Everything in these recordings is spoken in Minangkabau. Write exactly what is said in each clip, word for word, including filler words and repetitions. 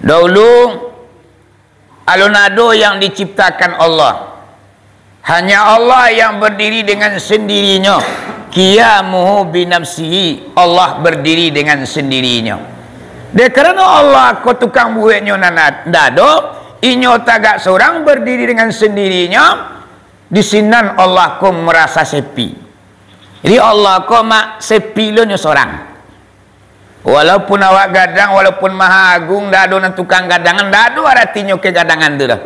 Dahulu, alun ado yang diciptakan Allah. Hanya Allah yang berdiri dengan sendirinya. Qiyamuhu binafsihi, Allah berdiri dengan sendirinya. Dek karano Allah ko tukang bueknyo nan ad-, ndak ado, inyo tagak sorang berdiri dengan sendirinya, di sinan Allah ko merasa sepi. Jadi Allah ko mak sepi lo nyo sorang. Walaupun awak gadang, walaupun maha agung, ndak ado nan tukang gadangan, ndak ado aratinyo kegadangan tu doh.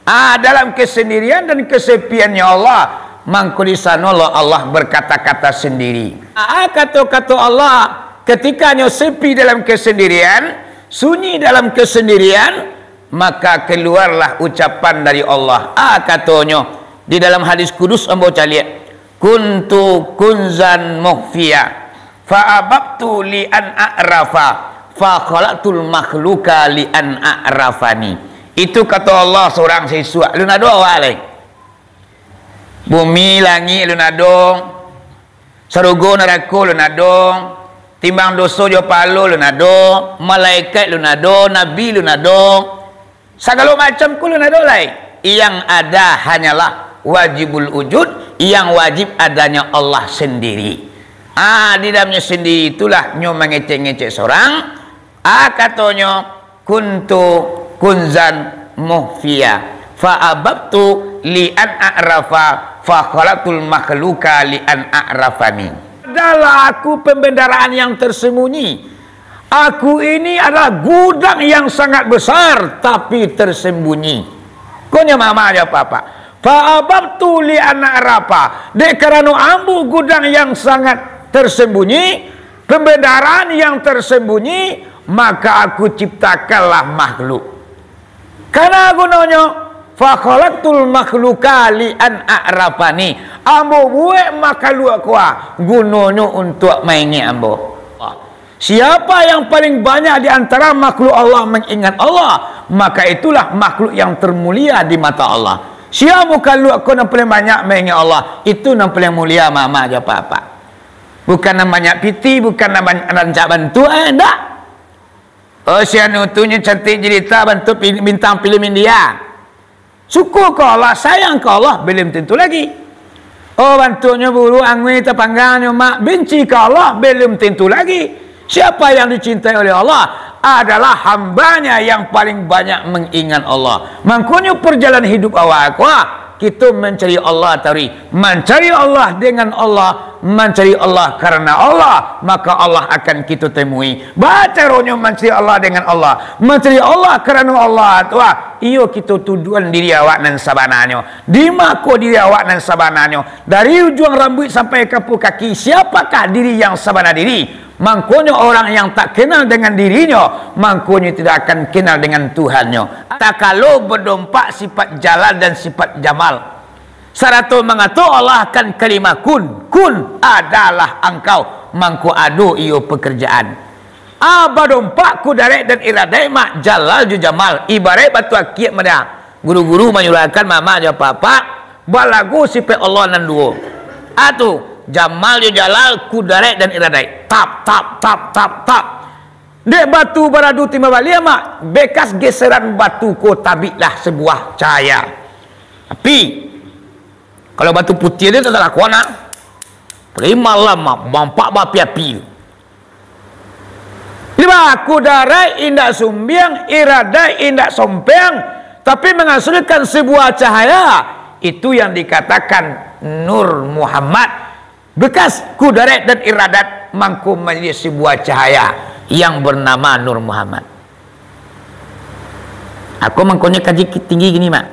Ah, dalam kesendirian dan kesepiannya Allah, mangko di sanolah Allah berkata-kata sendiri. Ah, kato-kato Allah, ketika nyo sepi dalam kesendirian, sunyi dalam kesendirian, maka keluarlah ucapan dari Allah. Ah, katonyo, di dalam hadis kudus ambo caliak, "Kuntu kunzan mukhfiya, fa ababtu li an a'rafa, fa khalaqtul makhluqa li an a'rafani." Itu kato Allah sorang sisuak. Alun ado awak lai. Bumi, langik, alun ado. Sarugo, narako, alun ado. Timbang doso jo pahalo, alun ado. Malaikat, alun ado. Nabi, alun ado. Sagalo macam ko alun ado lai. Yang ada hanyalah wajibul wujud, yang wajib adanya Allah sendiri. Ah, di dalamnya sendiri itulah nyo mangecek-ngecek sorang. Ah, katonyo, "Kuntu kunzan mukhfiya, fa ababtu li an a'rafa, fa khalaqtul makhluqa li an a'rafani." Adalah aku pembendaraan yang tersembunyi. Aku ini adalah gudang yang sangat besar, tapi tersembunyi. Konyo mama jo papa. "Fa ababtu li an a'rafa." Dek karano ambo gudang yang sangat tersembunyi, pembendaraan yang tersembunyi, maka aku ciptakanlah makhluk. Kana gunonyo, "Fa khalaqtul makhluqa li an a'rafani." Ambo buek makhluk ko, ah, gunonyo untuak maingek ambo. Siapa yang paling banyak di antara makhluk Allah mengingat Allah, maka itulah makhluk yang termulia di mata Allah. Sia makhluk ko nan paling banyak maingek Allah, itu nan paling mulia, mama jo papa. Bukan nan banyak pitih, bukan nan banyak rancak bantuak, eh, ndak. Oh, si anu tu nyo cantik jelita bantuak pi-, bintang filem India. Suko ka Allah, sayang ka Allah, belum tentu lagi. Oh, bantuaknyo buruak, anguih, tapanggangnyo mak, benci ka Allah, belum tentu lagi. Siapa yang dicintai oleh Allah adalah hambanya yang paling banyak mengingat Allah. Mangkonyo perjalanan hidup awak ko, ah, kito mancari Allah tadi. Mancari Allah dengan Allah, mancari Allah karena Allah, maka Allah akan kito temui. Bacaronyo mancari Allah dengan Allah, mancari Allah karena Allah tu, ah, iyo kito tuduakan diri awak nan sabananyo. Dima ko diri awak nan sabananyo? Dari ujuang rambuik sampai ka pua kaki, siapakah diri yang sabana diri? Mangkonyo orang yang tak kenal dengan dirinyo, mangkonyo tidak akan kenal dengan Tuhannyo. Takalo badompak sifat jalal dan sifat jamal, sarato mangato Allah akan kalimah kun, kun adalah angkau, mangko ado iyo pekerjaan. Ah, badompak kudarek dan iradaik mak, jalal jo jamal, ibaraik batu akiak mada. Guru-guru manyuruahkan mama jo papa, balagu sifat Allah nan duo. Ah tu, jamal jo jalal, kudarek dan iradaik. Tap, tap, tap, tap, tap. Dek batu baradu timbal baliak mak, bekas geseran batu ko tabiklah sebuah cahaya. Tapi, kalau batu putiah tu tak lakuan nak. Tapi malam mak, nampak baapi-api tu. Di ba, kudarek indak sumbiang, iradaik indak sompeng, tapi menghasilkan sebuah cahaya. Itu yang dikatakan Nur Muhammad. Bekas kudarek dan iradat mangko manjadi sebuah cahaya yang bernama Nur Muhammad. Aku mangkonyo kaji ki-, tinggi gini, Mak.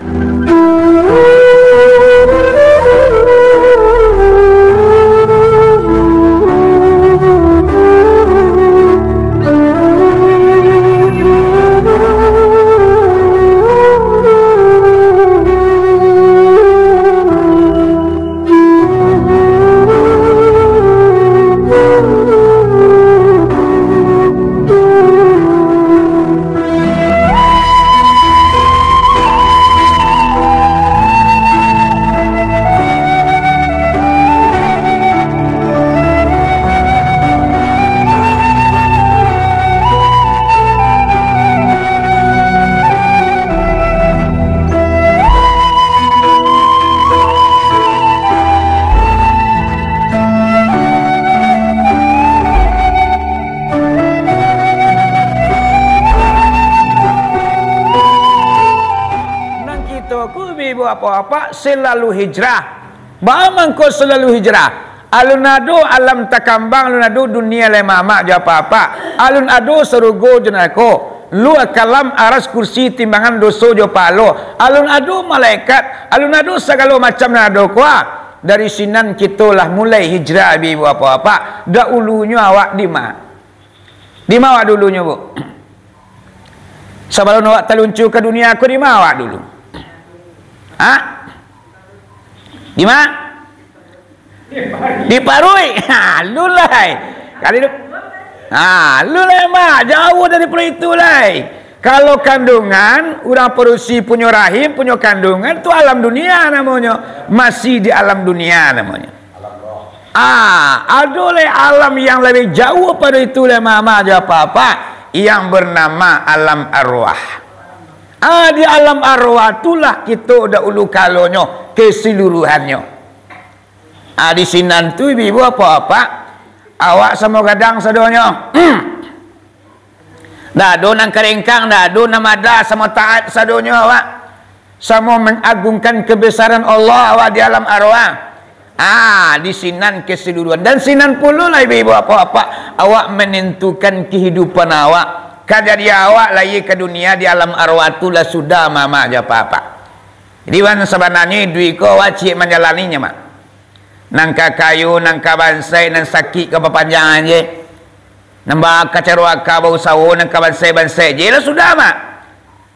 Bapak-bapak, selalu hijrah. Baa mangko selalu hijrah? Alun ado alam takambang, alun ado dunia lai mamak jo apak-apak. Alun ado sarugo jo narako. Luah kalam, aras, kursi, timbangan doso jo pahalo. Alun ado malaikat, alun ado sagalo macam nan ado ko. Dari sinan kito lah mulai hijrah, ibu-ibu, bapak-bapak. Daulunyo awak di ma? Di ma awak dulunyo, Bu? Sabalun awak taluncu ka dunia ko, di ma awak dulu? Ha? Di ma? Di paruik. Ha, alun lai. Kali tu. Ha, alun lai, Mak. Jauah dari paruik tu lai. Kalau kandungan, urang padusi punyo rahim, punyo kandungan, tu alam dunia namonyo. Masih di alam dunia namonyo. Ah, ado lai alam yang labiah jauah pado itu lai, mamak jo apak-apak, yang bernama alam arwah. Ah, di alam arwah tu lah kito dahulu kalonyo, keseluruhannyo. Ah, di sinan tu, ibu-ibu, bapak-bapak, awak samo gadang sadonyo. Ndak ado nan karengkang, ndak ado nan madah, samo taat sadonyo awak. Samo mengagungkan kebesaran Allah awak di alam arwah. Ah, di sinan keseluruhan. Dan sinan pulo lah, ibu-ibu, bapak-bapak, awak menentukan kehidupan awak. Kajadian awak lahia ka dunia di alam arwah tu lah sudah, mamak jo apak-apak. Jadi, wan, sabananyo iduik ko awak ciek manjalaninyo, Mak. Nan ka kayo, nan ka bansaik, nan sakik ka papanjangan je. Nan ba-, kacaro aka bausawo, nan ka bansaik-bansaik je lah sudah, Mak.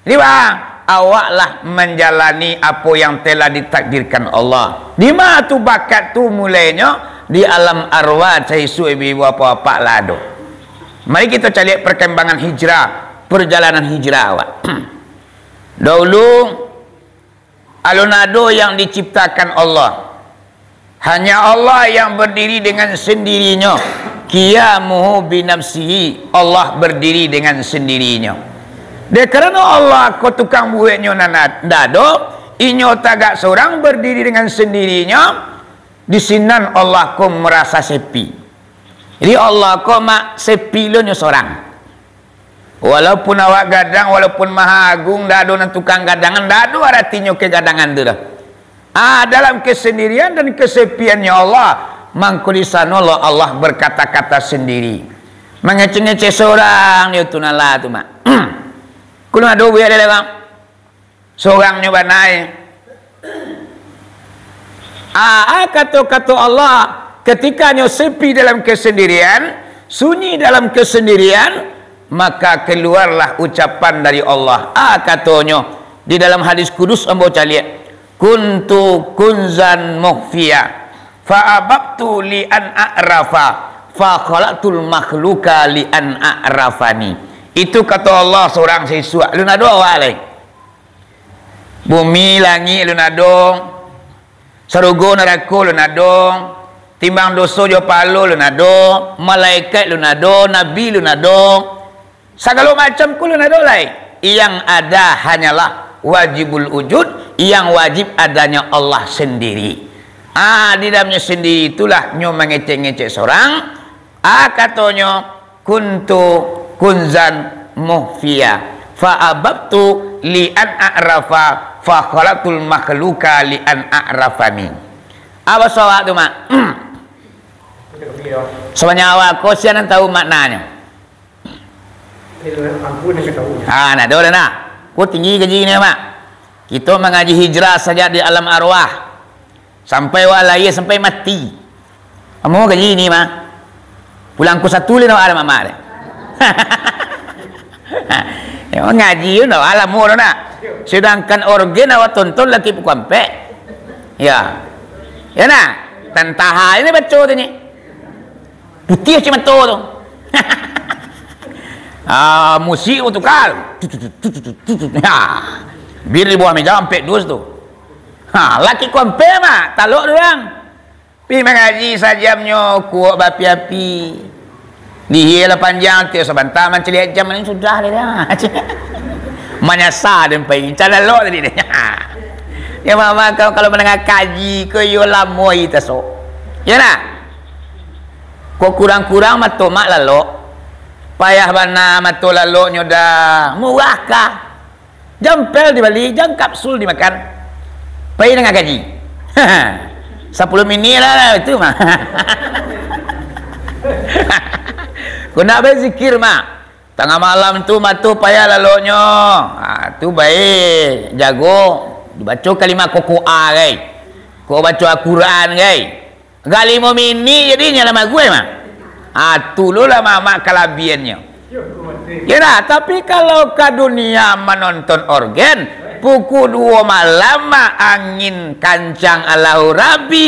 Jadi, bang, awaklah manjalani apo yang telah ditakdirkan Allah. Di ma tu bakat tu mulainyo? Di alam arwah, saisuak ibu-ibu, bapak-bapak lah ado. Mari kito caliak perkembangan hijrah, perjalanan hijrah awak. Dahulu, alun ado yang diciptakan Allah. Hanya Allah yang berdiri dengan sendirinya. Qiyamuhu binafsihi. Allah berdiri dengan sendirinya. Dek karano Allah ko tukang bueknyo nan ndak ado, inyo tagak sorang berdiri dengan sendirinya, di sinan Allah ko merasa sepi. Jadi Allah ko mak sepi lo nyo sorang. Walaupun awak gadang, walaupun maha agung, ndak ado nan tukang gadangan, ndak ado aratinyo kegadangan tu doh. Ah, dalam kesendirian dan kesepiannya Allah, mangko di sanolah Allah berkata-kata sendiri. Mangecek-ngecek sorang dia tu nan lah tu, Mak. Kulun ado buya dia, Bang. Sorangnyo bana. Aa, kato-kato Allah, ketika nyo sepi dalam kesendirian, sunyi dalam kesendirian, maka keluarlah ucapan dari Allah. Aa, katonyo, di dalam hadis kudus ambo caliak, "Kuntu kunzan mukhfiya, fa ababtu li an a'rafa, fa khalaqtul makhluqa li an a'rafani." Itu kato Allah sorang saisuak, alun ado awak lai. Bumi, langik alun ado, sarugo, narako alun ado, timbang doso jo pahalo alun ado, malaikat alun ado, nabi alun ado, sagalo macam ko alun ado lai. Yang ada hanyalah wajibul wujud, yang wajib adanya Allah sendiri. Ah, di dalamnya sendiri itulah nyo mangecek-ngecek sorang, Ah, katonyo, "Kuntu kunzan mukhfiya, fa ababtu li an a'rafa, fa khalaqtul makhluqa li an a'rafani." Apa sawak tu, Mak? Sabanyak awak ko sia nan tahu maknanyo. Ah, nah, dah, dah, nah. Ko tinggi kaji ni, Mak. Kito mangaji hijrah sajak di alam arwah. Sampai awak lahia, sampai mati. Amo kaji ni mah. Pulang ko satu leh awak alam amak deh. Ya, ngaji tu ndak lamo tu nak. Sedangkan orgen awak tonton lagi pukul ampek. Ya. Ya nah. Tantaha ini baco tu ni. Putih cik mato tu. Ah, musik tu tukar. Ha. Bir di bawah meja ampek dus tu. Ha, laki ko ampek mah, talok urang. Pi mangaji sajamnyo, kuok baapi-api. Lihia lah panjang, tiok sabanta mancaliak jam, ni sudah lah dah. Manyasa den pai, incan lalok tadi deh. Ya, mama, kau kalau mandanga kaji ko, iyo lamo ita so. Ya nah? Ko kurang-kurang mato mak lalok. Payah bana mato laloknyo dah. Murah kah? Jampel dibali, jan kapsul dimakan. Pai danga kaji. Sapuluah minik lah, lah, itu mah. Kok nak bae zikir, Mak. Tangah malam tu mah tu payah laloknyo. Ha, tu bae jago, dibaco kalimah kokoa, gai. Kok baco Al-Quran, gai. Agak limo minik jadinyo lah maguai mah. Ha, tu lo lah mamak kalabiannyo. Yo lah, tapi kalau ka dunia manonton orgen, pukul duo malam mah angin kancang Allahu Rabbi,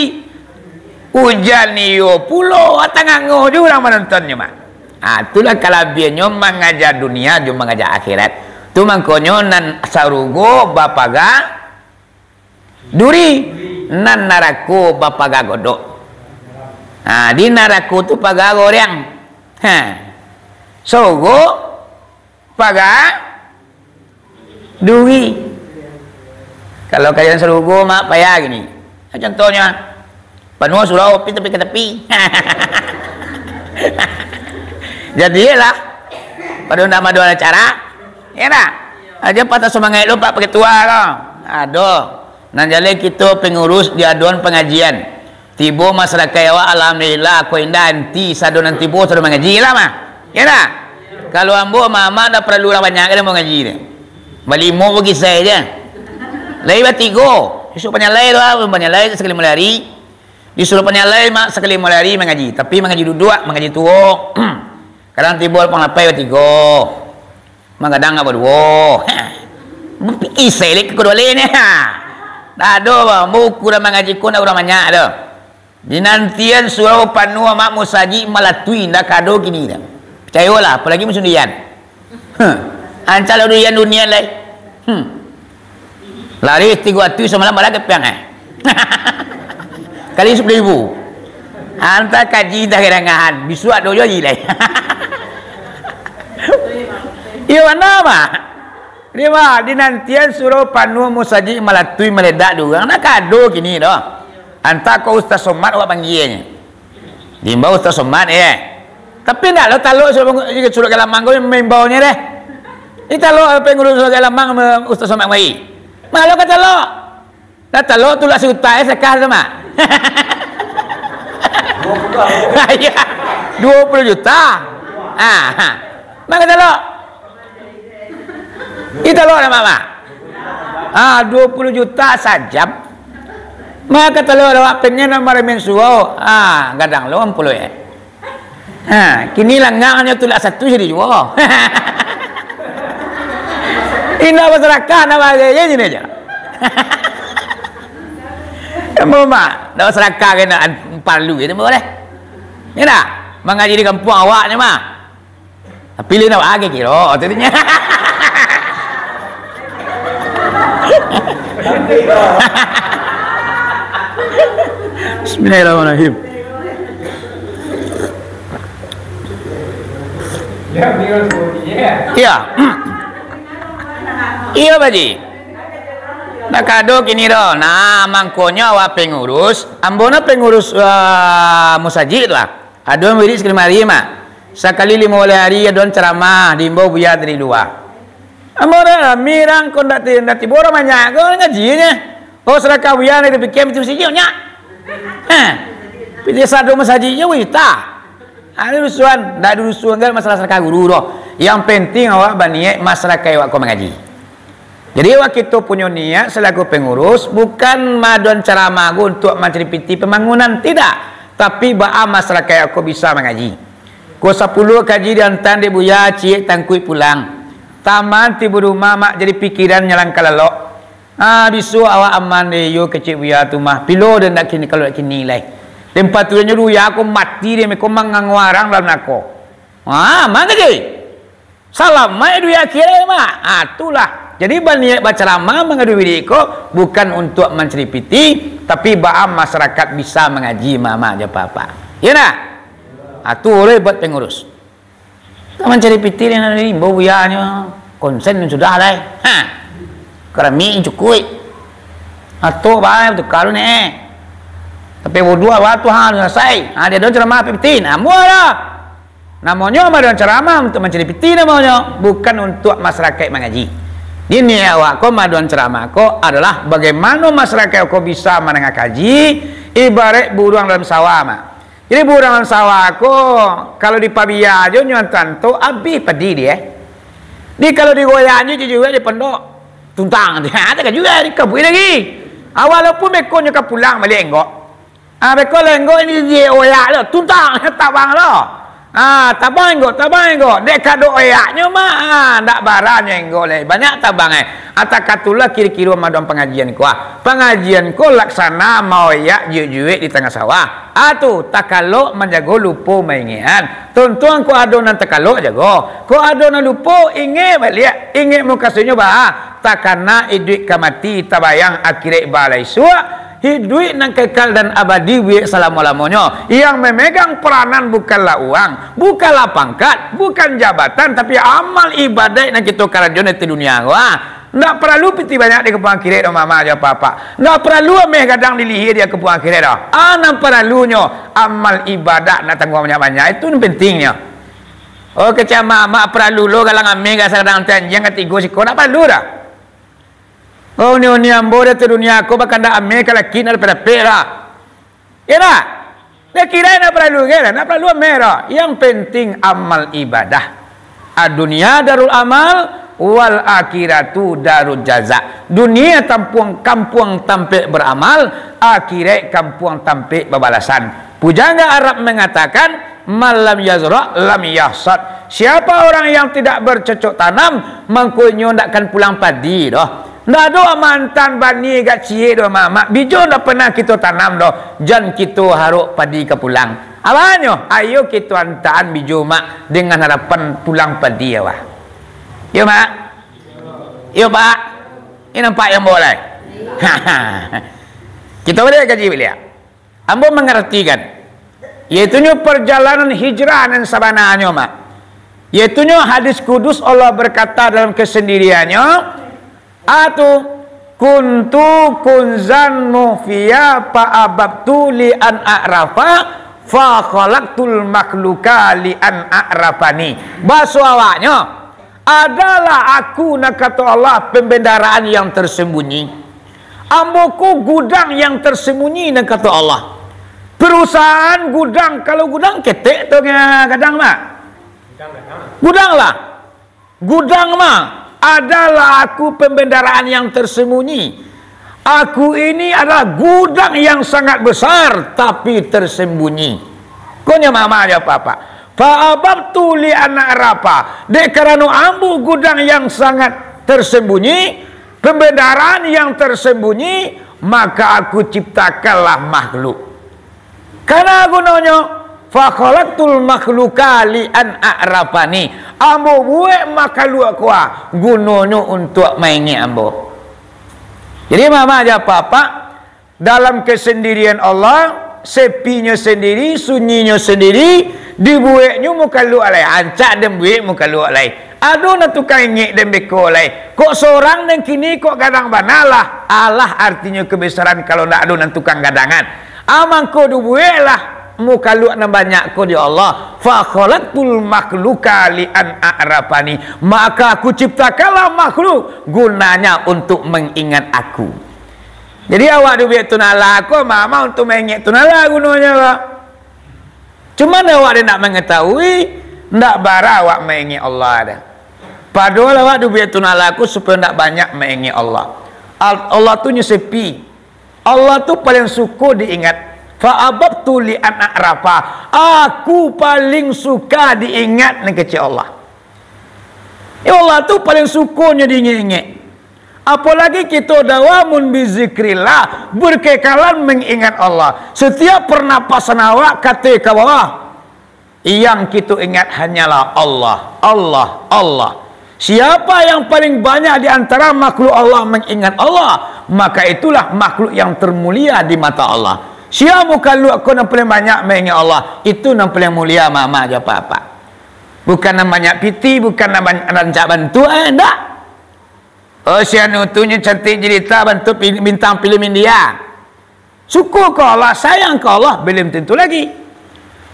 ujan iyo pulo, tangango jo urang manontonnyo mah. Ha, itulah kalabiannyo mangaja dunia jo mangaja akhirat. Tu mangkonyo nan sarugo bapaga duri, nan narako bapaga godok. Ha, di narako tu paga goreang. Ha. Sarugo paga duri. Kalau kalian sarugo, mak, payah gini. Nah, contohnyo, panuah surau, tapi tapi ka tapi. Jadi lah, pado ndak mado acara, ya ndak? Aja patah sumangaik lo, Pak Ketua ko. Ado. Nan jaleh kito pengurus di adoan pangajian. Tibo masarakaik awak, alhamdulillah, ko indak anti, sado nan tibo, sado mangaji lah mah. Ya ndak? Kalau ambo, mamak, ndak paralu urang banyak ka ambo mangaji tu. Balimo bagisai je. Lai batigo. Isuak panyalai tu, ah, panyalai sakali mulai ari. Disuruah panyalai, mak, sakali mulai ari mangaji. Tapi mangaji duduak, mangaji tuo. Kadang tibo lapang lapai batigo. Magadang ka baduo. Bapikir selek ka kaduo lai ni. Ndak ado, bah. Buku dah mangaji ko ndak urang banyak doh. Dinantian surau panuah, mak, musajik malatui, ndak kado kini dah. Picayolah, apolai musim ujan. Huh. Ancak lah ujan dunian lai. Hmm. Lari tigo atuih samalam, bara kepiang, eh? Kali sapuluah ribu. Antah kaji, antah kerangahan. Bisuak ado jo lai. Iyo, bana, Mak. Ni, Mak, dinantian surau panuah musajik malatui maledak di urang. Ndak kado kini doh. Antah ko Ustaz Somad awak panggianyo. Diimbau Ustaz Somad, ye. Tapi ndak lo talok surau, surau Galamang ko maimbau nyo deh. Ni talok pengurus surau Galamang sama Ustaz Somad mai. Malo ka talok. Dah talok tulak sajuta, eh, sadakah tu, Mak. Iya. Duo puluah juta. Ah, ha. Maka talok. Ih, talok dah, Mak, Mak. Ah, duo puluah juta sajam. Maka talok dah, Mak, pengen nak maramin surau. Ah, gadang lo ampuluah, eh. Ha, kini langangnyo tulak satu jadi juo. Indak basadakah, nak bagai je sini aja. Ambo mah, nak basadakah kena an-, parlu je, ambo deh. Ya ndak? Mangaji di kampuang awak ni mah. Tapi leh nak bagai kiro, tadinyo. Bismillahirrahmanirrahim. Iya. Iya, Pak Ji. Ndak kado kini doh. Nah, mangkonyo awak pengurus, ambo no pengurus, ah, musajik tu lah. Adoan wirid sakali mari, Mak. Sakali limo baleh ari adoan caramah, diimbau buya dari lua. Ambo dah rami rang, ko ndak ti-, ndak tibo urang banyak ko ngajinyo. Oh, sadakah buya ndak dipikia itu sijik nyak. Heh. Pilih sado masajik je, wih, tah. Ado rusuhan, ndak ado rusuhan kan masalah sadakah guru doh. Yang penting awak baniat masarakaik awak ko mangaji. Jadi, awak kito punyo niat salaku pengurus bukan maadoan caramah ko untuak mancari pitih pambangunan, tidak. Tapi, baa masarakaik ko bisa mangaji. Ko sapuluah kaji diantaan dek Buya Ciek Tangkuik pulang. Taman tibo di rumah, mak, jadi pikiran nyalang ka lalok. Ah, bisuak awak aman deh, iyo kecek Buya tu mah. Pilo deh ndak kini, kalau ndak kini lai. Tempat tu nyo Buya ko mati deh, meko manganguarang dalam nako. Ah, aman kecek. Salamaik dunia akhirat, Mak. Ah, itulah. Jadi, baniat bacaramah, mangadu wirid ko bukan untuak mancari pitih, tapi baa masarakat bisa mangaji, Mak, Mak, jo Apak. Iyo ndak? Ah, tu urang buat pangurus. Ka mancari pitih, dia nak imbau buyanyo. Konsen sudah lai. Ha. Keramik cukuik. Atok bae, tuka dulu, Nek. Tapi wudu awak tu, ha, salasai. Ha, dia ado caramah pitih. Nah, mualah. Namonyo mah ado caramah untuak mancari pitih namonyo, bukan untuak masarakaik mangaji. Gini, awak ko maduan ceramah ko adalah bagaimana masyarakat ko bisa mandanga kaji, ibarat buruang dalam sawah, Mak. Jadi, buruang dalam sawah ko, kalau dipabia jo nyo antan tu, abih padi dia. Jadi, kalau digoyang jo jujuak di pondok, tuntang, ha, tak jual, dikabuik lagi. Ah, walaupun beko nyo ka pulang baliak enggok. Ah, beko lah enggok ini di oyak lo, tuntang, tabang lo. Ah, tabang enggok, tabang enggok. Dek kadok oyaknyo mah, ah, ndak bara nyo enggok lai. Banyak tabang, eh. Atakatulah kiro-kiro maduan pangajian ko, ah. Pangajian ko laksana maoyak jujuak di tangah sawah. Ah, tu, takalok manjago lupo maingekan. Tuntuang ko ado nan takalok jago. Ko ado nan lupo, ingek baliak. Ingek mukasuiknyo ba, takana iduik ka mati, tabayang akhirat ba lai suak. Hiduik nan kekal dan abadi buek salamo-lamonyo. Yang memegang peranan bukanlah uang, bukanlah pangkat, bukan jabatan, tapi amal ibadat nan kito karajoan di dunia ko, ah. Ndak paralu piti banyak di kampung akhirat doh, mama jo papa. Ndak paralu ameh gadang di lihia di kampung akhirat doh. Ah, nan paralunyo amal ibadat nak tangguang banyak-banyak. Itu nan pentingnyo. Oh, kecek mama paralu lo galang ameh gadang tanjiang katigo siko, ndak paralu doh. Oh, uni-uni ambo di ateh dunia ko bakandak ameh ka laki nan dapek-dapek lah. Yo ndak? Ndak kiro ndak paralu ge lah, ndak paralu ameh doh. Yang penting amal ibadah. Ad-dunya darul amal, wal akhiratu darul jaza. Dunia tampuang, kampuang tampek baramal, akhirat kampuang tampek babalasan. Pujangga Arab mangatakan, "Man lam yazra' lam yahsad." Siapa orang yang tidak bercocok tanam, mangko inyo ndak akan pulang padi doh. Ndak ado mantan bani gak ciek doh, Mak. Mak, bijo ndak pernah kito tanam doh, jan kito harok padi ka pulang. Awanyo, ayo kito antaan bijo, Mak, dengan harapan pulang padi, awak. Yo, Mak? Yo, Pak? Ini nampak yang boleh. Kito boleh kaji baliak. Ambo mangaratikan, yaitunyo parjalanan hijrah nan sabananyo, Mak. Yaitunyo hadis kudus Allah berkata dalam kesendiriannya, atu, "Kuntu kunzan mukhfiya fa ababtu li an a'rafa, fa khalaqtul makhluqa li an a'rafani." Baso awaknyo, "Adalah aku," nan kato Allah, "pembendaraan yang tersembunyi." Ambo ko gudang yang tersembunyi, nan kato Allah. Perusahaan gudang, kalau gudang ketek tu gadang, Mak. Gudang lah. Gudang mah adalah aku pembendaraan yang tersembunyi. Aku ini adalah gudang yang sangat besar, tapi tersembunyi. Konyo mama jo papa. Fa ababtu li an a'rafa. Dek karano ambo gudang yang sangat tersembunyi, pembendaraan yang tersembunyi, maka aku ciptakanlah makhluk. Kana gunonyo, "Fa khalaqtul makhluqa li an a'rafani." Ambo buek makhluk ko, ah, gunonyo untuak maingek ambo. Jadi, mama jo papa, dalam kesendirian Allah, sepinyo sendiri, sunyinyo sendiri, dibueknyo makhluk lai, rancak den buek makhluk lai. Ado nan tukang ingek den beko lai. Kok sorang den kini, kok gadang bana lah. Alah artinyo kebesaran kalau ndak ado nan tukang gadangan. Ah, mangko dibueklah makhluk nan banyak ko dek Allah. "Fa khalaqtul makhluqa li an a'rafani." Maka aku ciptakanlah makhluk gunanya untuk mengingat aku. Jadi awak dibuek tunala ko mama untuk maingek tunala gunonyo, Pak. Cuman awak dek ndak mangatahui, ndak bara awak maingek Allah doh. Padohal awak dibuek tunala ko supayo ndak banyak maingek Allah. Al-, Allah tu nyo sepi. Allah tu paling suko diingat. Fa ababtu li an a'rafa. Aku paling suka diingat, nan kecek Allah. Ya Allah tu paling sukonyo diingek-ingek. Apolagi kito dawamun bizikrillah, berkekalan mengingat Allah. Setiap pernapasan awak kato ka bawah, yang kito ingat hanyalah Allah, Allah, Allah. Siapa yang paling banyak di antara makhluk Allah mengingat Allah, maka itulah makhluk yang termulia di mata Allah. Sia makhluk ko nan paling banyak mengingat Allah, itu nan paling mulia, mama jo papa. Bukan nan banyak piti, bukan nan ban-, rancak bantuak, eh, ndak. Oh, si anu tu nyo cantik jelita bantuak pi-, bintang filem India. Suko ka Allah, sayang ka Allah, belum tentu lagi.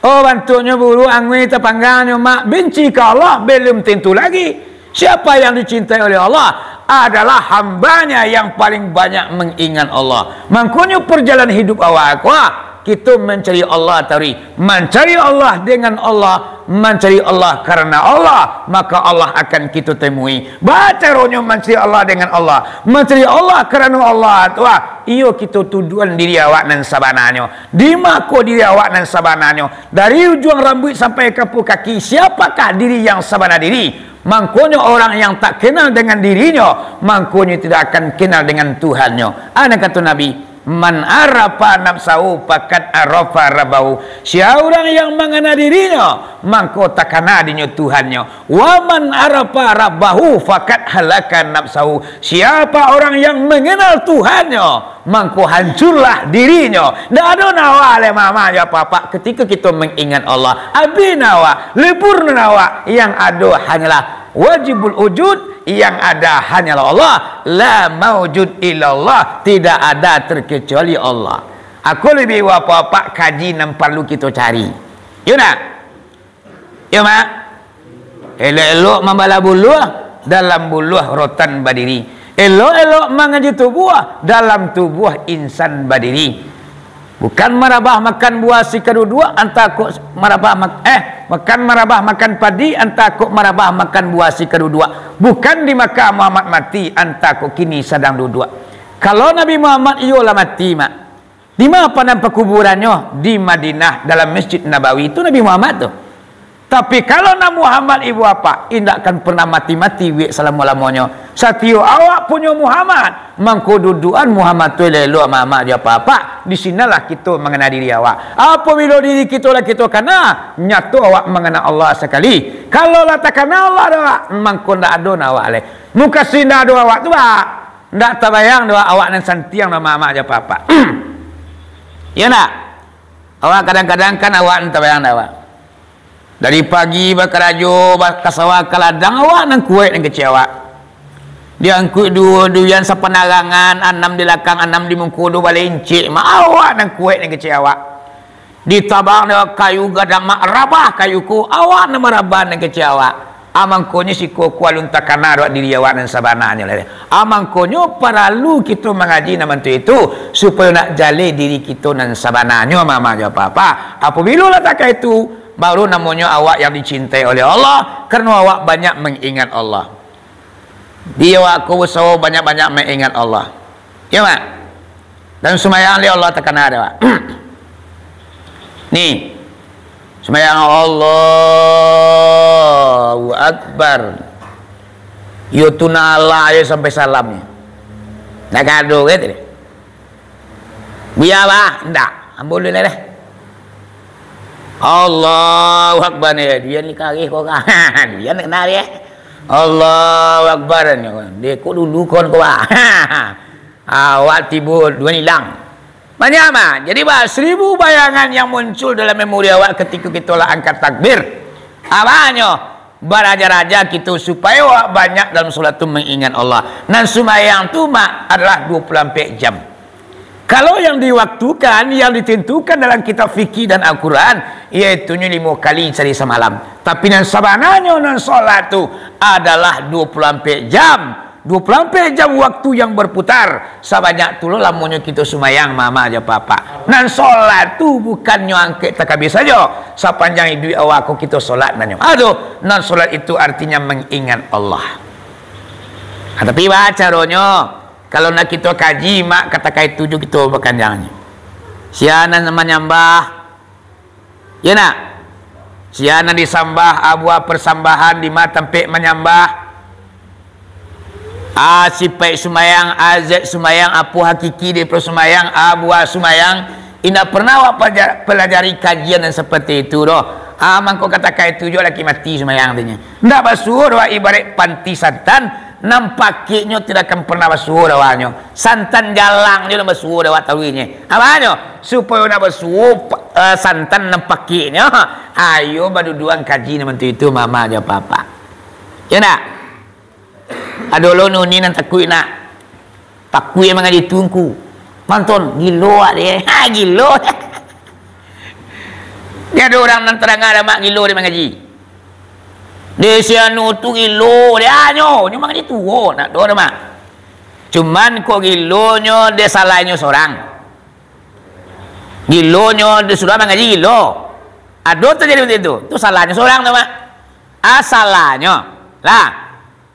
Oh, bantuaknyo buruak, anguih, tapanggangnyo, mak, benci ka Allah, belum tentu lagi. Siapa yang dicintai oleh Allah? adalah hamba-Nya yang paling banyak mangingat Allah. Mangkonyo, parjalanan hidup awak ko, ah, kito mancari Allah taruih. Mancari Allah dengan Allah, mancari Allah karano Allah, maka Allah akan kito temui. Baa caronyo mancari Allah dengan Allah? Mancari Allah karano Allah tu, ah, iyo kito tuduakan diri awak nan sabananyo. Dima ko diri awak nan sabananyo? Dari ujuang rambuik sampai ka pua kaki, siapakah diri yang sabana diri? Mangkonyo, orang yang tak kenal dengan dirinyo, mangkonyo tidak akan kenal dengan Tuhannyo. Ana kato Nabi, "Man arafa nafsahu, faqad arafa rabbahu." Sia urang yang mangana dirinyo, mangko takana dinyo Tuhannyo. "Wa man arafa rabbahu, faqad halaka nafsahu." Siapa orang yang mengenal Tuhannyo, mangko hancurlah dirinyo. Ndak ado nawa lai, mama jo papa, ketika kito mengingat Allah. Abih nawa, lebur nawa, yang ado hanyalah wajibul wujud, yang ada hanyalah Allah. La maujud illallah, tidak ada terkecuali Allah. Aku lebih bapak-bapak kaji nan perlu kito cari. Yo ndak? Yo, Mak? Elok-elok mambalah buluah, dalam buluah rotan badiri. Elok-elok mangaji tubuah, dalam tubuah insan badiri. Bukan marabah makan buah si kaduduak, antah kok marabah mak-, eh, bukan marabah makan padi, antah kok marabah makan buah si kaduduak. Bukan di Makkah Muhammad mati, antah kok kini sadang duduak. Kalau Nabi Muhammad iyo lah mati, Mak, di ma padang pakuburannyo? Di Madinah, dalam Masjid Nabawi. Itu Nabi Muhammad tu. Tapi kalau Nabi Muhammad ibu apak, indak akan pernah mati-mati wik salamo-lamonyo. Satiok awak punyo Muhammad, mangko dudukan Muhammad tu elok-elok, mama jo papa. Di sinolah kito mangana diri awak. Apabilo diri kito lah kito kana, nyato awak mangana Allah sakali. Kalau lah takana Allah doh, mangko ndak ado nawa lai. Mukasuik ndak ado awak tu, Pak. Ndak tabayang doh awak nan santiang doh, mama jo papa. Iyo ndak? Awak kadang-kadang kan awak nan tabayang doh awak. Dari pagi bakarajo, ba-, ka sawah ka ladang, awak nan kuaik nan kecek awak. Diangkuik duo duian sapanarangan, anam di lakang, anam di muko, duo balai incik, ma awak nan kuaik nan kecek awak. Ditabang dek kayu gadang, mak rabah kayu ko, awak nan marabah nan kecek awak. Ah, mangkonyo siko ko alun takana dek diri awak nan sabananyo lai. Ah, mangkonyo paralu kito mangaji nan bantuak itu, supayo nak jaleh diri kito nan sabananyo, mama jo papa. Apabilo lah takah itu, baru namonyo awak yang dicintai oleh Allah, karano awak banyak mangingat Allah. Di awak ko usaho banyak-banyak maingat Allah. Iyo, Mak? Dan sumbayang dek Allah takana dek awak. Ni, sumbayang Allahu Akbar. Iyo tu nala ajo sampai salam ni. Nak kado ke tadi? Bia bah, ndak. Ambo dulu lah deh. Allahu Akbar ni, dia ni kareh ko ka. Dia nak kenal dia. Allahu Akbar ni. Dia kok dulu kon ko bah. Awak tibo dua ilang. Banyak mah. Jadi bah, seribu bayangan yang muncul dalam memori awak ketika kita lah angkat takbir. Abanyo, baraja-raja kito supayo awak banyak dalam solat tu mengingat Allah. Nan sumbayang tu, Mak, adalah dua puluh ampek jam. Kalau yang diwaktukan, yang ditentukan dalam kitab fikih dan Al-Quran, yaitunyo limo kali sahari samalam. Tapi nan sabananyo nan solat tu adalah dua puluh ampek jam. Dua puluh ampek jam waktu yang berputar, sabanyak tu lo lamonyo kito sumayang, mama jo papa. Nan solat tu bukannyo angkek takabir sajo, sapanjang iduik awak ko kito solat nanyo. Aduh, nan solat itu artinya mengingat Allah. Ah, tapi baa caronyo, kalau nak kito kaji, Mak, katakai tujuh kito bakanjangnyo. Sia nan manyambah, Iyo nak? Sia nan disambah, abuah persambahan, di ma tampek manyambah. A sipaik sumayang, a zat sumayang, apo hakiki daripado sumayang, abuah sumayang. Indak pernah awak pelaja-, pelajari kajian nan seperti itu doh. A mangko katakai tu juo laki mati sumayang tu nyo. Ndak basuo doh, ibaraik panti santan, nan pakeknyo tidak akan pernah basuo dawahnyo. Santan jalang juo nan basuo dawah taruihnyo. Apanyo? Supayo nak basuo, pa-, eh, santan nan pakeknyo, ayo baduduan kaji nan bantuak itu, mama jo papa. Yo ndak? Ado lo nuni nan takuik nak. Takuik mangaji tu ngku. Manton, gilo awak deh. Ha, gilo. Ndak ado urang nan tarangah damak gilo dek mangaji. Dek si anu tu gilo, dek anyo, nyo mangaji tuo, nak doh dah, Mak. Cuman kok gilonyo dek salahnyo sorang. Gilonyo dek surang mangaji gilo. Ado tajadi baitu. Tu salahnyo sorang tu, Mak. Ah, salahnyo. Lah,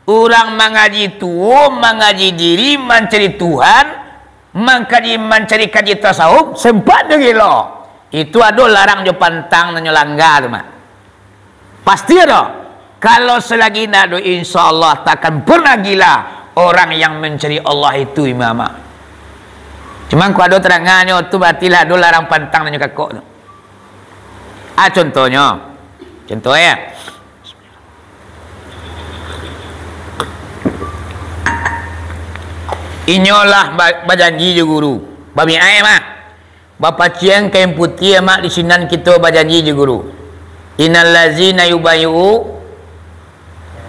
urang mangaji tuo, mangaji diri, mancari Tuhan, mangkaji, mancari kaji tasawuf, sempat jo gilo. Itu ado larang jo pantang nan nyo langga tu, Mak. Pasti ado. Kalau selagi indak ado, insya Allah takkan pernah gila orang yang mencari Allah itu, Imam. Cuma kok ado terangannyo tu, berarti lah ado larang pantang nan nyo kakok tu. Ah, contohnyo. Contoh ya. Inyo lah ba-, bajanji jo guru. Babiai mah. Bapacian kain putiah, Mak, di sinan kito bajanji jo guru. Innal lazina yubayi'u,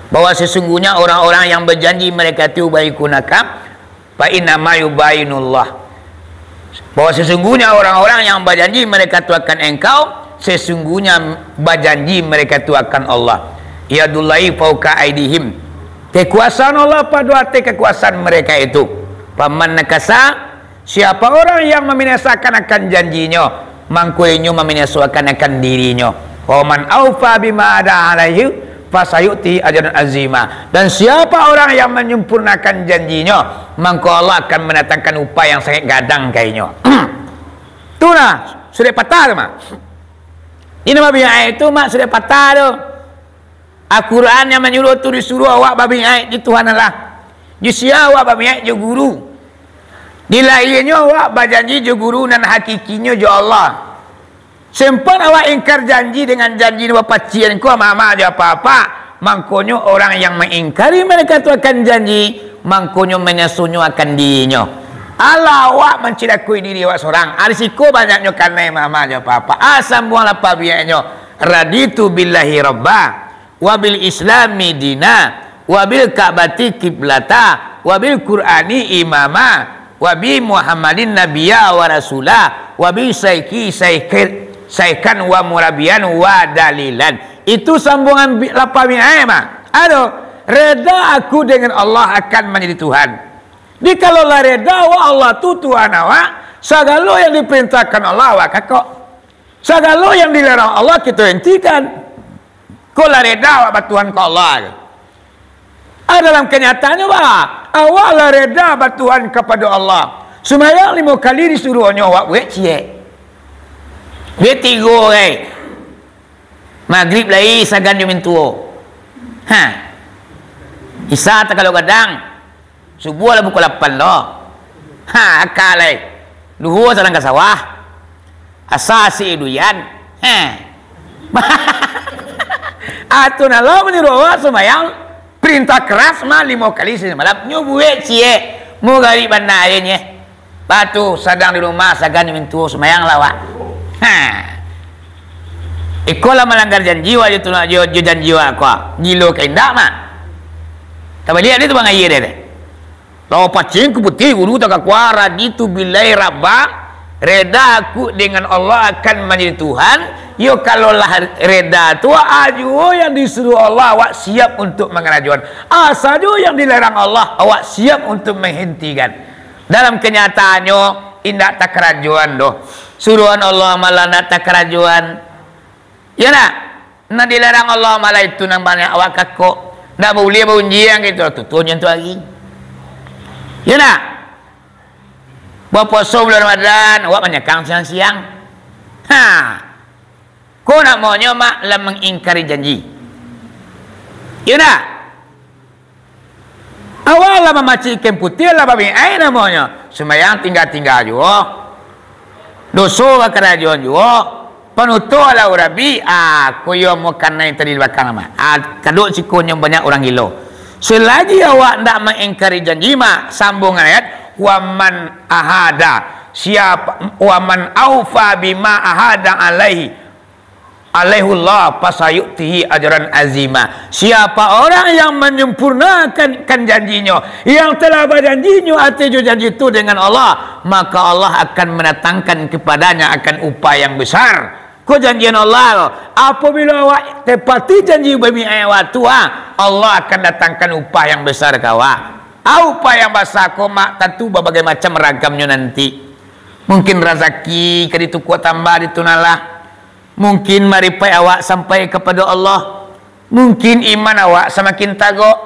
bahwa sesungguhnya orang-orang yang berjanji mereka itu, yubayi'unaka, fa innama yubayi'unallah. Bahwa sesungguhnya orang-orang yang berjanji mereka itu akan engkau, sesungguhnya bajanji mereka itu akan Allah. Yadullahi fauqa aidihim. Kekuasaan Allah pado ateh kekuasaan mereka itu. Faman nakasa, siapa orang yang mambinasokan akan janjinyo, mangko inyo mambinasokan akan dirinyo. Wa man aufa bima ahada alaihi, fasayu'tihi ajran azima. Dan siapa orang yang menyempurnakan janjinyo, mangko Allah akan mendatangkan upah yang sangat gadang ka inyo. Tu lah, sudah patah tu, Mak. Ini Nabi ayat tu, Mak, sudah patah tu. Al-Quran yang manyuruh tu disuruh awak babiai di Tuhan Allah. Di sia awak babiai jo guru. Di lahianyo awak bajanji jo guru nan hakikinyo jo Allah. Sempat awak ingkar janji dengan janji nan bapacian ko, mama jo apa-apa. Mangkonyo orang yang mangingkari mereka tu akan janji, mangkonyo manyasonyo akan dirinyo. Alah awak mancilakoi diri awak sorang. Arisiko banyaknyo kanai mama jo apa-apa. Ah, sambuang lapah biaknyo. Raditu billahi rabba. Wabil Islami dina, wabil Ka'bati kiblata, wabil Qur'ani imama, wabi Muhammadin nabiyya wa rasula, wabi syaikhi syaikh-, syaikhan wa murabiyan wa dalilan. Itu sambungan bi-, lapah mi'ai mah. Ado, reda aku dengan Allah akan manjadi Tuhan. Jikalau lah reda awak Allah tu Tuhan awak, sagalo yang diparintahkan Allah awak kakok. Sagalo yang dilarang Allah kito hentikan. Ko lah reda awak batuhan ka Allah tu. Ah, dalam kanyataannyo, bah, awak lah reda batuhan kapado Allah. Sumbayang limo kali disuruahnyo, awak buek ciek. Buek tigo, gai. Magrib lai sagan jo mintuo. Ha. Isa takalo gadang. Subuah lah pukul lapan lo. Ha, aka lai. Duhua sadang ka sawah. Asa si duyan. Ha. Atun Allah manyuruah awak sumbayang. Perintah keras mah limo kali samalam. Nyo buek ciek. Mugarik bana akhirnyo. Batu sadang di rumah, sagan mintuo sumbayang lah awak. Ha. Iko lah malanggar janji awak jo tu, jo, jo janji awak ko. Gilo ka indak mah. Tabaliak dia tu bang aia dia tu. Lawa pacing ku putih guru tak kakuah, raditu billahi rabba, reda aku dengan Allah akan manjadi Tuhan. Yo kalau lah reda tu, ajo yang disuruh Allah, awak siap untuk mangarajoan. Asa jo yang dilarang Allah, awak siap untuk menghentikan. Dalam kenyataannyo, indak takarajoan doh. Suruhan Allah malah ndak takarajoan. Yo ndak? Nan dilarang Allah malah itu nan banyak awak kakok. Ndak buliah baunjiang gitu, tutup unjiang tu hari. Yo ndak? Bapuaso bulan Ramadan, awak manyakang siang-siang. Ha. Ko namonyo mak lah mangingkari janji. Yo ndak? Awak lah mamacik kain putiah, lah babiai namonyo. Sumbayang tingga-tingga juo. Doso bakarajoan juo. Panutuik lah urabi. Ah, ko iyo mukanai tadi di balakang mah. Ah, kadok sikonyo banyak urang gilo. Selagi awak ndak mangingkari janji mah, sambung ayat, "Waman ahada." Siapa, "Waman aufa bima ahada alaihi." Alaihullah fasayu'tihi ajran azima. Siapa orang yang menyempurnakan, kan janjinyo, yang telah bajanjinyo ateh jo janji tu dengan Allah, maka Allah akan mendatangkan kepadanya akan upah yang besar. Ko janjian Allah ko. Apabilo awak tepati janji bami'ad awak tu, ah, Allah akan datangkan upah yang besar ka awak. Ah, upah yang basa ko, Mak, tantu babagai macam ragamnyo nanti. Mungkin razaki ka ditukua tambah, ditu nan lah. Mungkin maripaik awak sampai kapado Allah. Mungkin iman awak samakin tagok.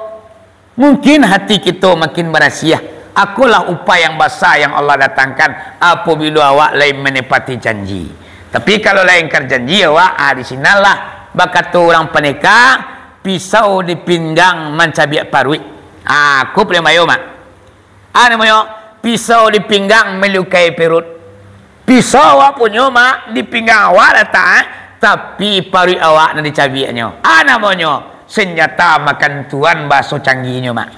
Mungkin hati kito makin barasiah. Akolah upah yang basa yang Allah datangkan apabilo awak lai manepati janji. Tapi kalau lai ingkar janji awak, ah, di sinanlah bakato urang paneka, pisau di pinggang mancabiak paruik. Ah, ko paliang bayo, Mak. Ah, namonyo pisau di pinggang malukai perut. Pisau awak punyo, Mak, di pinggang awak latak, eh, tapi paruik awak nan dicabiaknyo. Ah, namonyo senjata makan tuan, bahaso canggihnyo, Mak.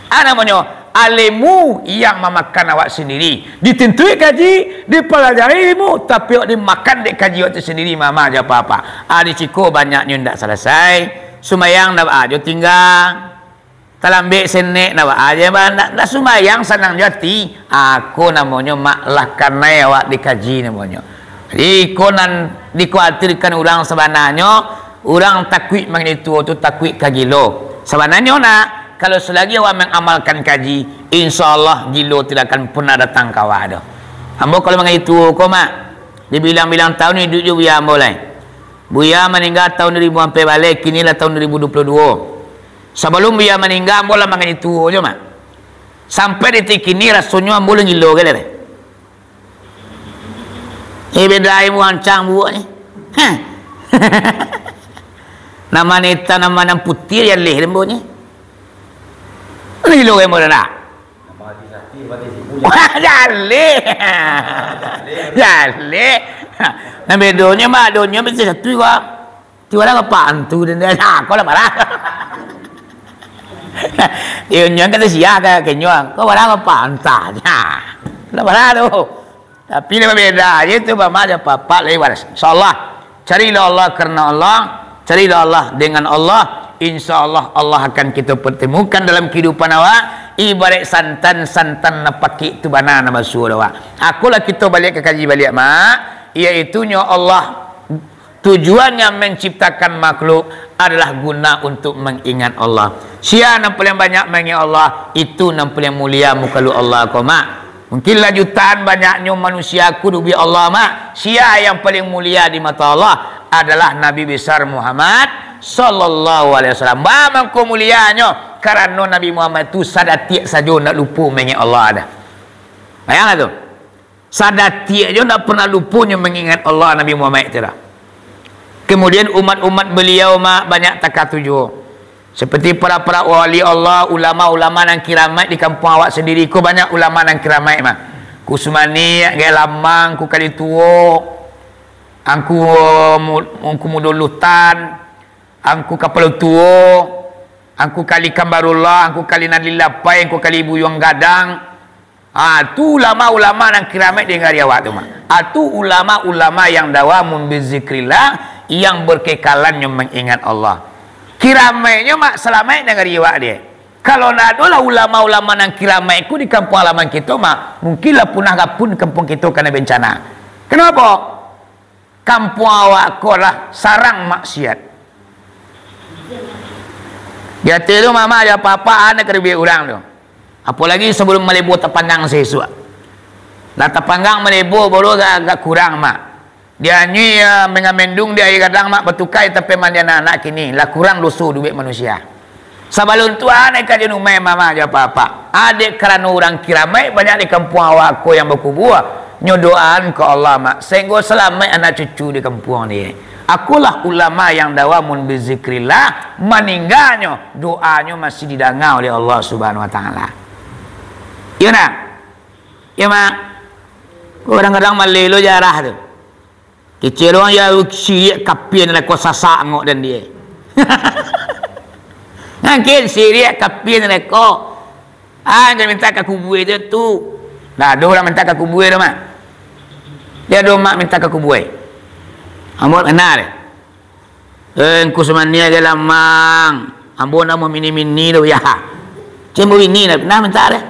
Ah, namonyo ilmu yang mamakan awak sendiri. Ditintui kaji, dipalajari ilmu, tapi awak dimakan dek kaji awak tu sandiri, mama jo papa. Ah, di siko banyaknyo ndak salasai. Sumbayang ndak baa jo tingga. Talambek senek, ndak baa je, ba-, ndak, ndak sumbayang, sanang jo ati. Ako namonyo, Mak, lah kanai awak dikaji namonyo. Jadi, iko nan dikhawatirkan urang sabananyo, urang takuik manganai tuo tu takuik ka gilo. Sabananyo, nak, kalau selagi awak mangamalkan kaji, insya Allah gilo tidak akan pernah datang ka awak tu. Ambo kalau manganai tuo ko, Mak, dibilang-bilang tahun iduik jo buya ambo lai. Buya maningga tahun dua ribu ampek baleh, kini lah tahun dua ribu dua puluh dua. Sabalun buya maningga, ambo lah manganai tuo jo, Mak. Sampai detik kini rasonyo ambo lah gilo gale deh. Eh, beda ilmu ancang buak ni. Heh. Nama neta, nama nan putiah, jaleh ambo ni. Lah gilo ambo dah nak. Jaleh. Jaleh. Nah, bedonyo, Mak, donyo bisa satu juga. Tibo lah bapak antu dan dia, ha, kau lah parah. Dia nyo kan sia ka kenyo, kau parah bapak antah. Ha, lah parah tu. Tapi lah beda aja tu, mama aja papa lai waras. Insyaallah, carilah Allah karena Allah, carilah Allah dengan Allah. Insyaallah Allah akan kita pertemukan dalam kehidupan awak. Ibarat santan, santan nan pakik tu bana nama suruh awak. Akulah kita balik ke kaji balik, Mak. Iaitunyo Allah Tujuan yang menciptakan makhluk adalah guna untuk mengingat Allah. Sia nan paling banyak mengingat Allah, itu nan paling mulia mukalu Allah ko, Mak. Mungkin lah jutaan banyaknyo manusia kudubi Allah, Mak. Sia yang paling mulia di mata Allah adalah Nabi Besar Muhammad sallallahu alaihi wasallam. Ba mangko mulianyo, karano Nabi Muhammad tu sadatiak sajo ndak lupo mengingat Allah dah. Bayanglah tu. Sadatiak jo ndak pernah luponyo mangingat Allah Nabi Muhammad tu lah. Kemudian umat-umat beliau, Mak, banyak takah tu juo. Seperti para-para wali Allah, ulama-ulama nan kiramaik di kampuang awak sendiri ko banyak ulama nan kiramaik, Mak. Ku Sumanik, Gai Lamang, Ku Kali Tuo, Angku Mu-, Angku Mudo Lutan, Angku Kapalo Tuo, Angku Kali Kambarullah, Angku Kali Nan Lilapai, Angku Kali Buyuang Gadang, Ah, tu ulama-ulama nan kiramaik di nagari awak tu, Mak. Ah, tu ulama-ulama yang dawamun bizikrillah, yang berkekalannyo mengingat Allah. Kiramaiknyo, Mak, salamaik nagari awak dia. Kalau ndak adolah ulama-ulama nan kiramaik ku di kampung halaman kito, Mak, mungkinlah punah rapun kampung kito kana bencana. Kenapa? Kampuang awak ko lah sarang maksiat. Di ateh tu, Mak, jo papa, anak ka dibuek urang tu. Apolagi sabalum malebo tapanggang saisuak. Lah tapanggang malebo, baru agak, agak kurang, Mak. Dianyui, ah, mangamendung di aia gadang, Mak, batuka di tapek mandian anak kini. Lah kurang doso duduak manusia. Sabalun tu, anak ka jan umai, Mama jo Papa. Dek karano urang kiramaik banyak di kampuang awak ko yang bakubua, nyo doaan ka Allah, Mak, sainggo salamaik anak cucu di kampuang ni. Akulah ulama yang dawamun bizikrillah, maningganyo, doanyo masih didanga oleh Allah Subhanahu Wa Taala. Iyo, nak? Iyo, Mak? Kadang-kadang maleh lo jarah tu. Kecil urang yo siriak kapia nan ko sasak angok dan dia. Mungkin siriak kapia nan ko. Ah, jan minta ka kubue tu, tu. Nah, ado urang minta ka kubue tu, Mak. Dia ado mak minta ka kubue. Ambo kenal. Eh, Ngku Sumania gai lamang. Ambo ndak mau mini-mini doh, ya. Cen bini dah pernah minta deh.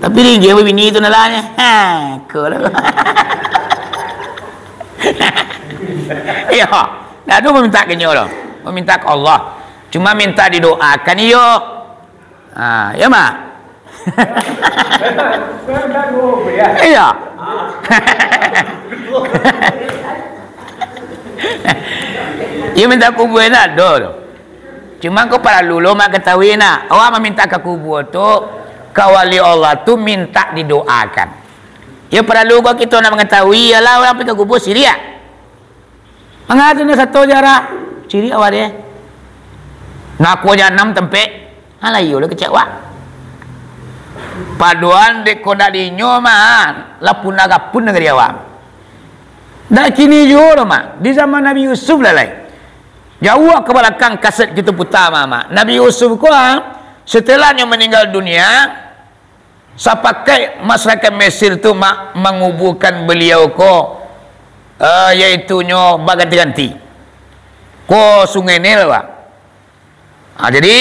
Tapi ringgi ambo bini tu nalahnyo. Ha, ko lah. Iyo, ndak ado mamintak ka inyo doh. Mamintak ka Allah. Cuma mintak didoakan iyo. Ha, iyo, Mak? Iyo. Iyo mintak kubua ndak ado doh. Cuma ko paralu lo, Mak, katahui nak. Awak mamintak ka kubua tu, ka wali Allah tu mintak didoakan. Iyo paralu ko kito nak mangatahui, alah urang pai ka kubua siriak. Manga tu nyo sato jarah. Ciriak awak deh. Ngaku aja anam tampek. Alah iyo lah kecek wak. Padoan dek ko ndak di inyo mah, lah punah gapun nagari awak. Ndak kini juo doh mah, di zaman Nabi Yusuf lah lai. Jauah ka balakang kaset kito puta mah, mah. Nabi Yusuf ko, ah, setelah nyo maninggal dunia, sapakaik masyarakat Mesir tu ma-, manguburkan baliau ko, eh, yaitunyo baganti-ganti. Ko Sungai Nil, Pak. Ha, jadi,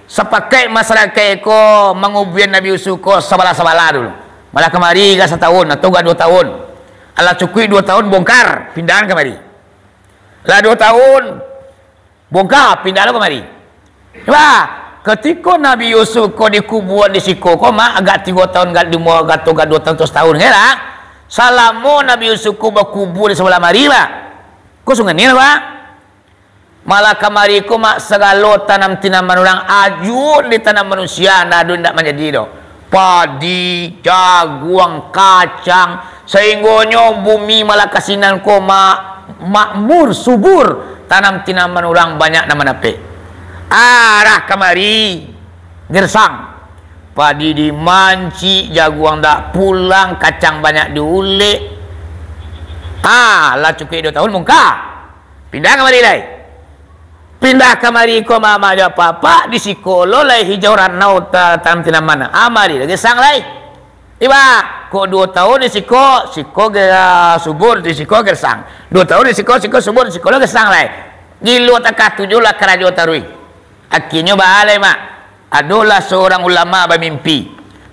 sapakaik masyarakat ko mangubuian Nabi Yusuf ko sabalah-sabalah dulu. Malah kamari agak satahun atau agak duo tahun. Alah cukuik duo tahun, bongkar, pindahan kamari. Lah duo tahun, bongkar, pindah lo kamari. Bah, katiko Nabi Yusuf ko dikubuan di siko ko, mak, agak tigo tahun, agak limo, agak tu, agak duo tahun, atau satahun, kan lah. Salamo Nabi Yusuf ko bakubua di sabalah mari, bah. Ko Sungai Nil, bah. Malah kamari ko, mak, sagalo tanam tinaman urang ajuak ditanam manusia, ndak ado ndak manjadi doh. Padi, jaguang, kacang, sainggonyo bumi Malakasinan ko ma-, makmur, subur, tanam tinaman urang banyak nan manapek. Arah kamari, gersang. Padi dimancik, jaguang dak pulang, kacang banyak diulek. Ah, lah cukuik duo tahun mungka. Pindah kamari lai. Pindah kamari ko mama jo papa, di siko lo lai hijau ranau ta-, tanam tinaman. Ah, mari lagi sang lai. Iba, kok duo tahun di siko, siko ge-, subur, di siko gersang. Duo tahun di siko, siko subur, di siko lo gersang lai. Gilo takah tujuah lah karajo taruih. Akhirnyo baa lai, mak. Adolah saurang ulama bamimpi,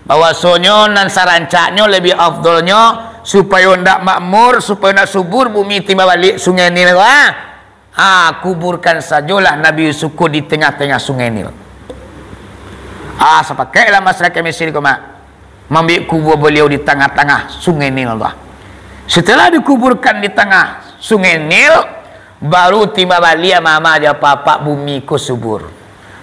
bahwasonyo nan sarancaknyo labiah afdolnyo, supayo ndak makmur, supayo ndak subur bumi timba baliak Sungai Nil ko, ah, ah, kuburkan sajolah Nabi Yusuf ko di tangah-tangah Sungai Nil. Ah, sapakaiklah masyarakat Mesir ko, mak, mambuek kubua baliau di tangah-tangah Sungai Nil tu. Setelah dikuburkan di tangah Sungai Nil, baru timba baliak mama jo papa bumi ko subur.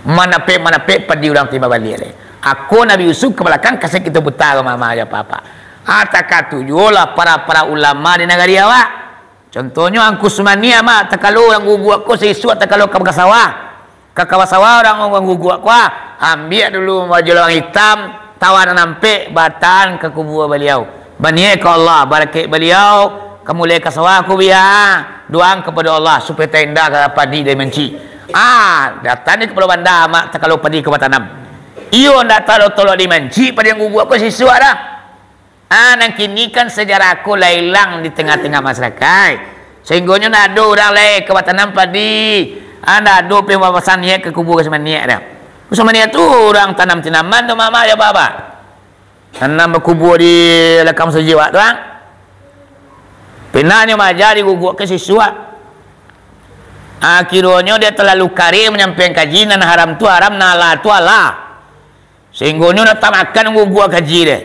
Manapek-manapek padi urang timba baliak lai. Ako Nabi Yusuf ka balakang, kaset kito puta ko mama jo papa. Ah, takah tujuah lah para-para ulama di nagari awak. Contohnyo Angku Sumaniah, mak, takalo urang guguak ko saisuak takalo ka, ka sawah. Ka, ka sawah urang, urang guguak ko, ah, ambiak dulu baju lawang itam, tawa nan ampek, batahan ka kubua baliau. Baniaik ka Allah, barakaik baliau, ka mulai ka sawah ko bia, doa kapado Allah, supayo taindak ka padi dari mancik. Ah, datang di kapalo banda, mak, takalo padi ka batanam. Iyo, ndak talok-talok di mancik, padi nan guguak ko saisuak dah. Ah, nan kini kan sajarah ko lah ilang di tangah-tangah masyarakaik. Sainggonyo ndak ado urang lai ka batanam padi. Ah, ndak ado pambabasan niaik ka kubua Sumaniah dah. Sumaniah tu urang tanam tanaman tu, mama jo papa. Tanam bakubua di lakang masajik awak tu, ah. Pindahnyo maja diguguak ka saisuak. Akhironyo dia talalu kareh manyampaian kaji, nan haram tu haram, nan halal tu halal. Sainggonyo ndak tamakan guguak kaji deh.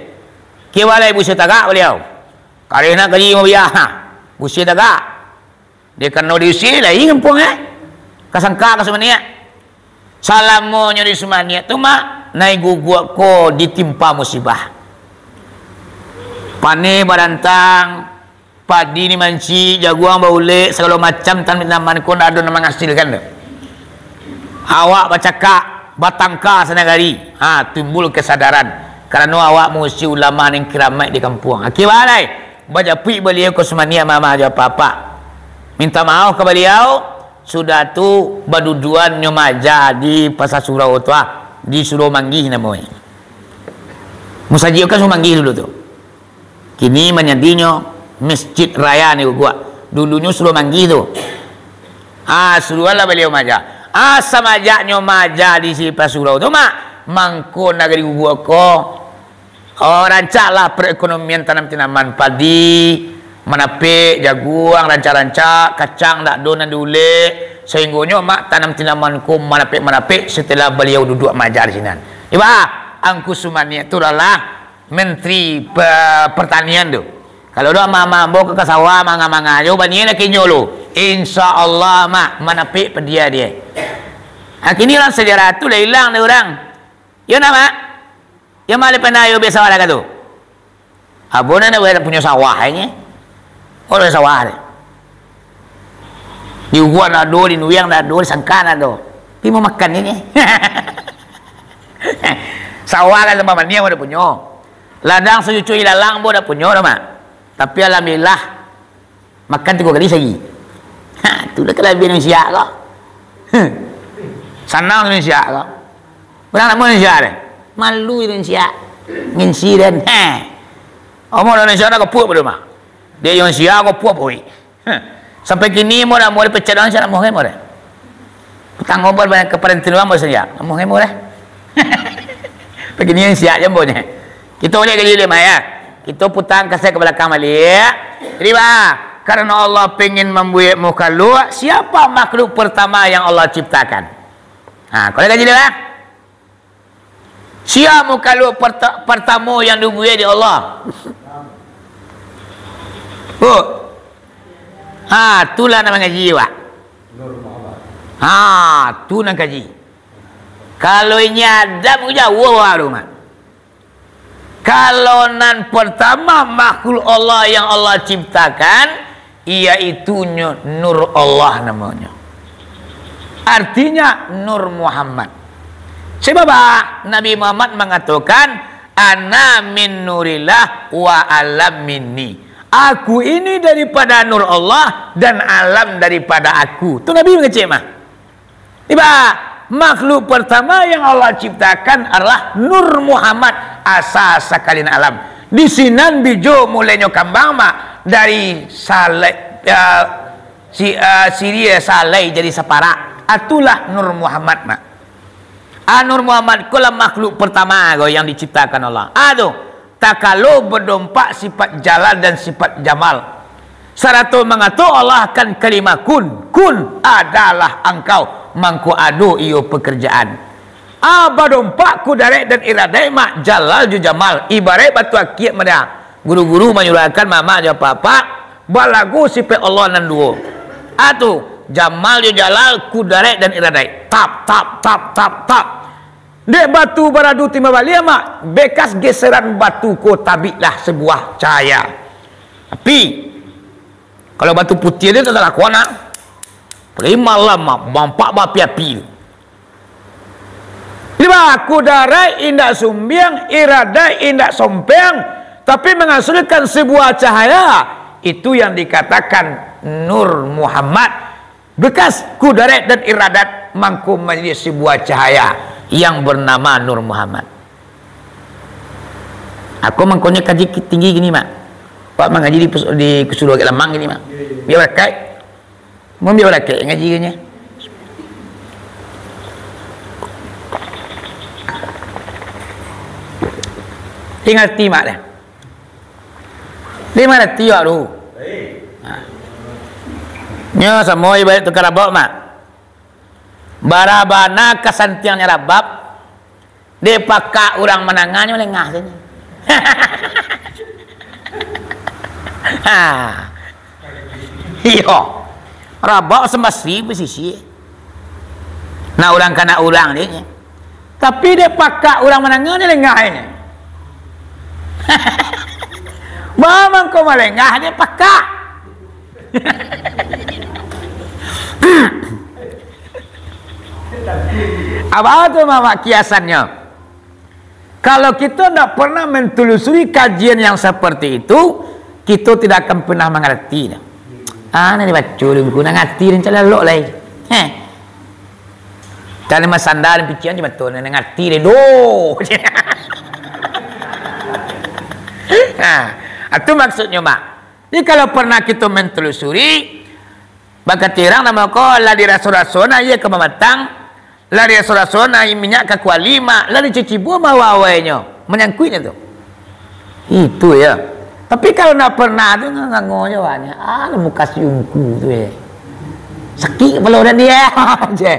Kibalai busia tagak baliau. Kareh nak kaji mabiah, ha. Busia tagak. Dia karano diusia lai kampuang, eh. Ka sangka ka Sumaniah. Salamonyo di Sumaniah tu, mak, nan guguak ko ditimpa musibah. Paneh barantang, padi ni mancik, jaguang baulek, sagalo macam tanaman ko ndak ado nan mangasilkan tu. Awak bacakak, batangka sanagari. Ha, timbul kesadaran. Karano awak mausia ulama nan kiramaik di kampuang. Akhia baa lai, bajapuik baliau ka Sumaniah mama jo papa. Minta maaf ka baliau, sudah tu baduduannyo maja di Pasa Surau tu, ah, di Surau Manggih namonyo. Musajik kan Surau Manggih dulu tu. Kini manjadinyo Masjid Raya ni guguak. Dulunyo Surau Manggih tu. Ah, suruahlah baliau maja. Ah, samajaknyo maja di Sipasurau tu, mak, mangko nagari guguak ko, oh, rancaklah perekonomian tanam tinaman padi, Manapik, jaguang, rancak-rancak, kacang ndak ado nan diulek, sahinggonyo mak tanam tinaman ko manapik-manapik setelah baliau duduak maaja di sinan. Iba, Angku Sumaniak tu adalah Menteri Pe-, Pertanian tu. Kalau ado ama-ama ambo ka sawah manga-manga jo, banian lah kinyo lo. Insya Allah, mak, manapik padia dia. Ha, kini urang sejarah tu lah ilang dek urang. Yo nak, mak? Yo mak, lai pandai yo bia sawah lah ka tu? Abo nan ado punyo sawah, inyo. Ado sawah deh. Di Uguak ndak ado, di Nuiang ndak ado, di Sangka ndak ado. Tapi mau makan inyo. Sawah kan sambah maniang ado punyo. Ladang sacucuk ilalang ambo dak punyo doh, mak. Tapi alhamdulillah, makan tigo kali sahari. Ha, tu lah kalabiahan urang Siak ko. Huh. Sanang urang Siak ko. Urang namo urang Siak deh. Malu urang Siak. Nginsi den. Heh. Omong urang Siak dah kapuak pado mah. Dia urang Siak kapuak pui. Heh. Sampai kini mo dah, mo dipecat urang Siak, nak mo kan mo dah. Utang obat banyak ka paranti urang mo saja. Nak mo kan mo dah. Sampai kini urang Siak je ambo nyo. Kito baliak ka jilid limo, ya. Kito putang kaset ka balakang baliak. Jadi, bah, karano Allah pengen mambuek mukhaluk, siapa makhluk pertama yang Allah ciptakan? Ha, kalau ka jilid, bah. Sia mukhaluk perta-, pertamo yang dibuek dek Allah? Oh. Ha, tu lah nan mangaji, Pak. Ha, tu nan kaji. Kalau inyo Adam, jauah baru, Mak. Kalau nan pertama makhluk Allah yang Allah ciptakan, iyaitunyo Nur Allah namonyo. Artinya Nur Muhammad. Sebab Nabi Muhammad mangatokan, "Ana min nurillah wa alam minni." Aku ini daripada nur Allah dan alam daripada aku. Tu Nabi mangecek mah. Iba, makhluk pertama yang Allah ciptakan adalah Nur Muhammad, asa sakalian alam. Di sinan bijo mulainyo kambang, Mak, dari salai, eh, si, eh, siriah salai jadi saparak. Itulah Nur Muhammad, Mak. Ah, Nur Muhammad ko lah makhluk pertama ko yang diciptakan Allah. Ah, tu. Takalo badompak sifat jalal dan sifat jamal. Sarato mangato Allah akan kalimah kun, kun adalah angkau, mangko ado iyo pekerjaan. Ah, badompak kudarek dan iradaik, Mak, jalal jo jamal, ibaraik batu akik mah. Guru-guru manyurahkan, mamak jo apak-apak, balagu sifat Allah nan duo. Ah, tu, jamal jo jalal, kudarek dan iradaik. Tap, tap, tap, tap, tap. Dek batu baradu timbang baliak, Mak, bekas geseran batu ko tabiklah sebuah cahaya. Tapi, kalau batu putiah tu tak talakuan, nak. Apalagi malam, Mak, nampak baapi-api tu. Iba, kudarek indak sumbiang, iradaik indak sompeang, tapi menghasilkan sebuah cahaya, itu yang dikatakan Nur Muhammad. Bekas kudarek dan iradat mangko manjadi sebuah cahaya yang bernama Nur Muhammad. Aku mangkonyo kaji ki-, tinggi gini, Mak. Pak mangaji di pus-, di Kusuruah Lamang gini, Mak. Biar barakat. Mun biar barakat ngaji gini. Dia ngerti, Mak, dah. Dia mangarati awak tu. Ha. Nyo samo ibarat tukang rabab, Mak. Bara bana kasantiangnyo rabab, dek pakak urang mandanganyo lengah sajo. Ha. Iyo. Rabab sambah sri basisi. Nak urang ka nak urang dek nyo. Tapi dek pakak urang mandanganyo lengah nyo. Ba mangko malengah dek pakak. Apa tu, Mamak, kiasannyo? Kalau kito ndak pernah mentelusuri kajian yang seperti itu, kito tidak akan pernah mangarati. Ah, nan dibaco dulu buku, nan ngarati dan calok lai. Heh. Tadi masandar dan pician cuma tu, nan ngarati deh, doh. Nah, itu maksudnya, Mak. Jadi, kalau pernah kita mentelusuri, bakatirang nama ko lah diraso-raso, nah, iya ka mamatang, lah diraso-raso, nah, minyak ka kuali, Mak, lah dicuci buah mawa awainyo. Manyangkuiknyo tu. Itu ya. Tapi kalau ndak pernah tu, ngango-ngango je awaknyo. Ah, lah muka si Ungku tu, eh. Sakik kapalo urang dia, je.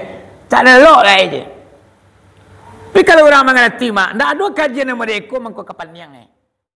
Tak elok lai je. Tapi kalau urang mangarati, mak, ndak ado kajian nan model iko, mangko ka paniang, eh.